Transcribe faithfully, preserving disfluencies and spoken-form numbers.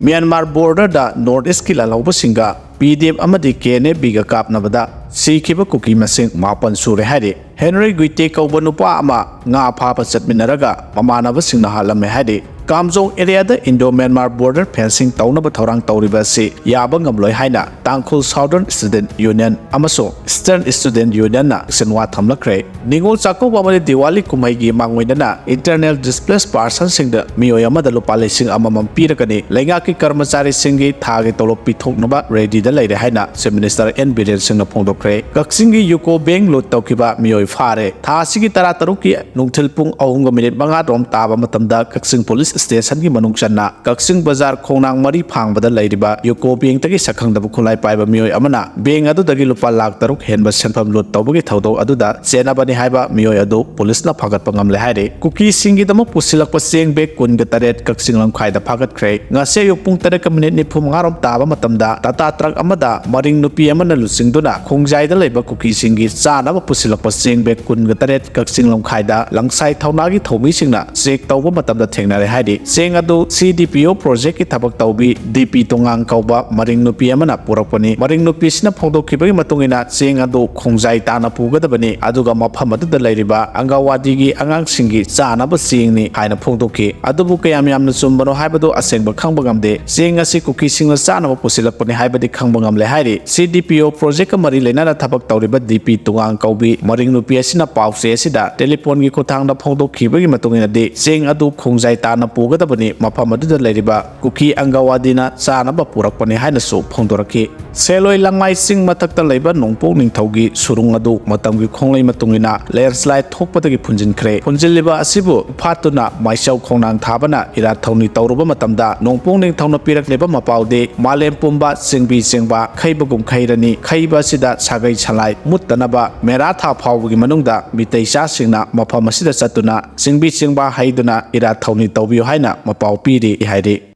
Myanmar ꯕꯣꯔꯗꯔꯗ north ꯏꯁꯀꯤ ꯂꯥꯜꯍꯧꯕꯁꯤꯡꯒ ꯄꯤ D F ꯑꯃꯗꯤ ꯀꯦ N A big ꯀꯥꯞꯅꯕꯗ ꯁꯤꯈꯤꯕ ꯀꯨꯀꯤ ꯃꯁꯤꯡ ꯃꯥꯄꯟ ꯁꯨꯔꯦ ꯍꯥꯏꯔꯤ꯫ ꯍꯦꯅꯔꯤ ꯒꯨꯏꯇꯦ ꯀꯧꯕ ꯅꯨꯄꯥ ꯑꯃ ꯉꯥ ꯐꯥꯕ ꯆꯠꯃꯤꯟꯅꯔꯒ ꯃꯃꯥꯟꯅꯕꯁꯤꯡꯅ ꯍꯥꯠꯂꯝꯃꯦ ꯍꯥꯏꯔꯤ꯫ ꯀꯥꯝꯖꯣꯡ ꯑꯦꯔꯤꯌꯥꯗ ꯏꯟꯗꯣ ꯃ꯭ꯌꯥꯟꯃꯥꯔ ꯕꯣꯔꯗꯔ ꯐꯦꯟꯁꯤꯡ ꯇꯧꯅꯕ ꯊꯧꯔꯥꯡ ꯇꯧꯔꯤꯕ ꯑꯁꯤ ꯌꯥꯕ ꯉꯝꯂꯣꯏ ꯍꯥꯏꯅ ꯇꯥꯡꯈꯨꯜ ꯁꯥꯎꯗꯔꯟ ꯁ꯭ꯇꯨꯗꯦꯟꯠ ꯌꯨꯅꯤꯌꯟ ꯑꯃꯁꯨꯡ ꯏꯁꯇꯔꯟ ꯁ꯭ꯇꯨꯗꯦꯟꯠ ꯌꯨꯅꯤꯌꯟꯅ ꯑꯦꯛꯁꯟ ꯋꯥ ꯊꯝꯂꯛꯈ꯭ꯔꯦ꯫ ꯅꯤꯉꯣꯜ ꯆꯥꯛꯀꯧꯕ ꯑꯃꯗꯤ ꯗꯤꯋꯥꯂꯤ ꯀꯨꯝꯍꯩꯒꯤ ꯃꯥꯡꯑꯣꯏꯅꯅ ꯏꯟꯇꯔꯅꯦꯜ ꯗꯤꯁꯄ꯭ꯂꯦꯁ ꯄꯥꯔꯁꯟꯁꯤꯡꯗ ꯃꯤꯑꯣꯏ ꯑꯃꯗ ꯂꯨꯄꯥ ꯂꯤꯁꯤꯡ ꯑꯃꯃꯝ ꯄꯤꯔꯒꯅꯤ꯫ ꯂꯩꯉꯥꯛꯀꯤ ꯀꯔꯃꯆꯥꯔꯤꯁꯤꯡꯒꯤ ꯊꯥꯒꯤ ꯇꯣꯂꯣꯞ ꯄꯤꯊꯣꯛꯅꯕ ꯔꯦꯗꯤꯗ ꯂꯩꯔꯦ ꯍꯥꯏꯅ ꯆꯤꯐ ꯃꯤꯅꯤꯁꯇꯔ ꯑꯦꯟ ꯕꯤꯔꯦꯟ ꯁꯤꯡꯅ ꯐꯣꯡꯗꯣꯛꯈ꯭ꯔꯦ꯫ ꯀꯛꯆꯤꯡꯒꯤ ꯌꯨꯀꯣ ꯕꯦꯡ ꯂꯨꯠ ꯇꯧꯈꯤꯕ ꯃꯤꯑꯣꯏ ꯐꯥꯔꯦ꯫ ꯊꯥ ꯑꯁꯤꯒꯤ ꯇꯔꯥꯇꯔꯨꯛꯀꯤ ꯅꯨꯡꯊꯤꯜ ꯄꯨꯡ ꯑꯍꯨꯝꯒ ꯃꯤꯅꯤꯠ ꯃꯉꯥ ꯔꯣꯝ ꯇꯥꯕ ꯃꯇꯝꯗ ꯀꯛꯆꯤꯡ ꯄꯨꯂꯤꯁ ꯁ꯭ꯇꯦꯁꯟꯒꯤ ꯃꯅꯨꯡ ꯆꯟꯅ ꯀꯛꯆꯤꯡ ꯕꯖꯥꯔ ꯈꯣꯡꯅꯥꯡ ꯃꯔꯤ ꯐꯥꯡꯕꯗ ꯂꯩꯔꯤꯕ ꯌꯨꯀꯣ ꯕꯦꯡꯛꯇꯒꯤ ꯁꯛꯈꯪꯗꯕ ꯈꯨꯠꯂꯥꯏ ꯄꯥꯏꯕ ꯃꯤꯑꯣꯏ ꯑꯃꯅ ꯕꯦꯡꯛ ꯑꯗꯨꯗꯒꯤ ꯂꯨꯄꯥ ꯂꯥꯈ ꯇꯔꯨꯛ ꯍꯦꯟꯕ ꯁꯦꯟꯐꯝ ꯂꯨꯠ ꯇꯧꯕꯒꯤ ꯊꯧꯗꯣꯛ ꯑꯗꯨꯗ ꯆꯦꯟꯅꯕꯅꯤ ꯍꯥꯏꯕ ꯃꯤꯑꯣꯏ ꯑꯗꯨ ꯄꯨꯂꯤꯁꯅ ꯐꯥꯒꯠꯄ ꯉꯝꯂꯦ ꯍꯥꯏꯔꯤ꯫ ꯀꯨꯀꯤꯁꯤꯡꯒꯤꯗꯃꯛ ꯄꯨꯁꯤꯜꯂꯛꯄ ꯆꯦꯡ ꯕꯦꯒ ꯀꯨꯟꯒ ꯇꯔꯦꯠ ꯀꯛꯆꯤꯡ ꯂꯝꯈꯥꯏꯗ ꯐꯥꯒꯠꯈ꯭ꯔꯦ꯫ ꯉꯁꯤ ꯑꯌꯨꯛ ꯄꯨꯡ ꯇꯔꯦꯠꯀ ꯃꯤꯅꯤꯠ ꯅꯤꯐꯨ ꯃꯉꯥ ꯔꯣꯝ ꯇꯥꯕ ꯃꯇꯝꯗ ꯇꯥꯇꯥ ꯇ꯭ꯔꯛ ꯑꯃꯗ ꯃꯔꯤꯡ ꯅꯨꯄꯤ ꯑꯃꯅ ꯂꯨꯆꯤꯡꯗꯨꯅ ꯈꯣꯡꯖꯥꯏꯗ ꯂꯩꯕ ꯀꯨꯀꯤꯁꯤꯡꯒꯤ ꯆꯥꯅꯕ ꯄꯨꯁꯤꯜꯂꯛꯄ ꯆꯦꯡ ꯕꯦꯒ ꯀꯨꯟꯒ ꯇꯔꯦꯠ ꯀꯛꯆꯤꯡ ꯂꯝꯈꯥꯏꯗ ꯂꯪꯁꯥꯏ ꯊꯧꯅꯥꯒꯤ ꯊꯧꯃꯤꯁꯤꯡꯅ ꯆꯦꯛ ꯇꯧꯕ ꯃꯇꯝꯗ ꯊꯦꯡꯅꯔꯦ ꯍꯥꯏꯔꯤ꯫ ꯆꯦꯡ ꯑꯗꯨ ꯁꯤ ꯗꯤ ꯄꯤ ꯑꯣ ꯄ꯭ꯔꯣꯖꯦꯛꯀꯤ ꯊꯕꯛ ꯇꯧꯕꯤ ꯗꯤ ꯄꯤ ꯇꯣꯉꯥꯡ ꯀꯧꯕ ꯃꯔꯤꯡ ꯅꯨꯄꯤ ꯑꯃꯅ ꯄꯨꯔꯛꯄꯅꯤ꯫ ꯃꯔꯤꯡ ꯅꯨꯄꯤꯁꯤꯅ ꯐꯣꯡꯗꯣꯛꯈꯤꯕꯒꯤ ꯃꯇꯨꯡ ꯏꯟꯅ ꯆꯦꯡ ꯑꯗꯨ ꯈꯣꯡꯖꯥꯏ ꯇꯥꯅ ꯄꯨꯒꯗꯕꯅꯤ, ꯑꯗꯨꯒ ꯃꯐꯝ ꯑꯗꯨꯗ ꯂꯩꯔꯤꯕ ꯑꯪꯒꯟꯋꯥꯗꯤꯒꯤ ꯑꯉꯥꯡꯁꯤꯡꯒꯤ ꯆꯥꯅꯕ ꯆꯦꯡꯅꯤ ꯍꯥꯏꯅ ꯐꯣꯡꯗꯣꯛꯈꯤ꯫ ꯑꯗꯨꯕꯨ ꯀꯌꯥꯝ ꯌꯥꯝꯅ ꯆꯨꯝꯕꯅꯣ ꯍꯥꯏꯕꯗꯨ ꯑꯁꯦꯡꯕ ꯈꯪꯕ ꯉꯝꯗꯦ꯫ ꯆꯦꯡ ꯑꯁꯤ ꯀꯨꯀꯤꯁꯤꯡꯅ ꯆꯥꯅꯕ ꯄꯨꯁꯤꯜꯂꯛꯄꯅꯤ ꯍꯥꯏꯕꯗꯤ ꯈꯪꯕ ꯉꯝꯂꯦ ꯍꯥꯏꯔꯤ꯫ ꯁꯤ ꯗꯤ ꯄꯤ ꯑꯣ ꯄ꯭ꯔꯣꯖꯦꯛꯀ ꯃꯔꯤ ꯂꯩꯅꯅ ꯊꯕꯛ ꯇꯧꯔꯤꯕ ꯗꯤ ꯄꯤ ꯇꯣꯉꯥꯡ ꯀꯧꯕꯤ ꯃꯔꯤꯡ ꯅꯨꯄꯤ ꯑꯁꯤꯅ ꯄꯥꯎꯆꯦ ꯑꯁꯤꯗ ꯇꯦꯂꯤꯐꯣꯟꯒꯤ ꯈꯨꯠꯊꯥꯡꯗ ꯐꯣꯡꯗꯣꯛꯈꯤꯕꯒꯤ ꯃꯇꯨꯡ ꯏꯟꯅꯗꯤ, ꯆꯦꯡ ꯑꯗꯨ ꯈꯣꯡꯖꯥꯏ ꯇꯥꯅ ꯄꯨꯒꯗꯕꯅꯤ, ꯃꯐꯝ ꯑꯗꯨꯗ ꯂꯩꯔꯤꯕ ꯀꯨꯀꯤ ꯑꯪꯒꯟꯋꯥꯗꯤꯅ ꯆꯥꯅꯕ ꯄꯨꯔꯛꯄꯅꯤ ꯍꯥꯏꯅꯁꯨ ꯐꯣꯡꯗꯣꯔꯛꯈꯤ꯫ ꯁꯦꯂꯣꯏ ꯂꯪꯃꯥꯏ ꯆꯤꯡ ꯃꯊꯛꯇ ꯂꯩꯕ ꯅꯣꯡꯄꯣꯛ ꯅꯤꯡꯊꯧꯒꯤ ꯁꯨꯔꯨꯡ ꯑꯗꯨ ꯃꯇꯝꯒꯤ ꯈꯣꯡꯂꯩ ꯃꯇꯨꯡ ꯏꯟꯅ ꯂꯦꯟꯁꯂꯥꯏꯗ ꯊꯣꯛꯄꯗꯒꯤ ꯐꯨꯟꯖꯤꯟꯈ꯭ꯔꯦ꯫ ꯐꯨꯟꯖꯤꯜꯂꯤꯕ ꯑꯁꯤꯕꯨ ꯐꯥꯠꯇꯨꯅ ꯃꯥꯏꯆꯥꯎ ꯈꯣꯡꯅꯥꯡ ꯊꯥꯕꯅ ꯏꯔꯥꯠ ꯊꯧꯅꯤ ꯇꯧꯔꯨꯕ ꯃꯇꯝꯗ ꯅꯣꯡꯄꯣꯛ ꯅꯤꯡꯊꯧꯅ ꯄꯤꯔꯛꯂꯤꯕ ꯃꯄꯥꯎꯗꯤ ꯃꯥꯂꯦꯝ ꯄꯨꯝꯕ ꯆꯤꯡꯕꯤ ꯆꯤꯡꯕ ꯈꯩꯕꯒꯨꯝ ꯈꯩꯔꯅꯤ꯫ ꯈꯩꯕ ꯑꯁꯤꯗ ꯁꯥꯒꯩ ꯁꯂꯥꯏ ꯃꯨꯠꯇꯅꯕ ꯃꯦꯔꯥ ꯊꯥ ꯐꯥꯎꯕꯒꯤ ꯃꯅꯨꯡꯗ ꯃꯤꯇꯩ ꯆꯥꯁꯤꯡꯅ ꯃꯐꯝ ꯑꯁꯤꯗ ꯆꯠꯇꯨꯅ ꯆꯤꯡꯕꯤ ꯆꯤꯡꯕ ꯍꯩꯗꯨꯅ ꯏꯔꯥꯠ ꯊꯧꯅꯤ ꯇꯧꯕꯤꯌꯨ ꯍꯥꯏꯅ ꯃꯄꯥꯎ ꯄꯤꯔꯤ ꯍꯥꯏꯔꯤ꯫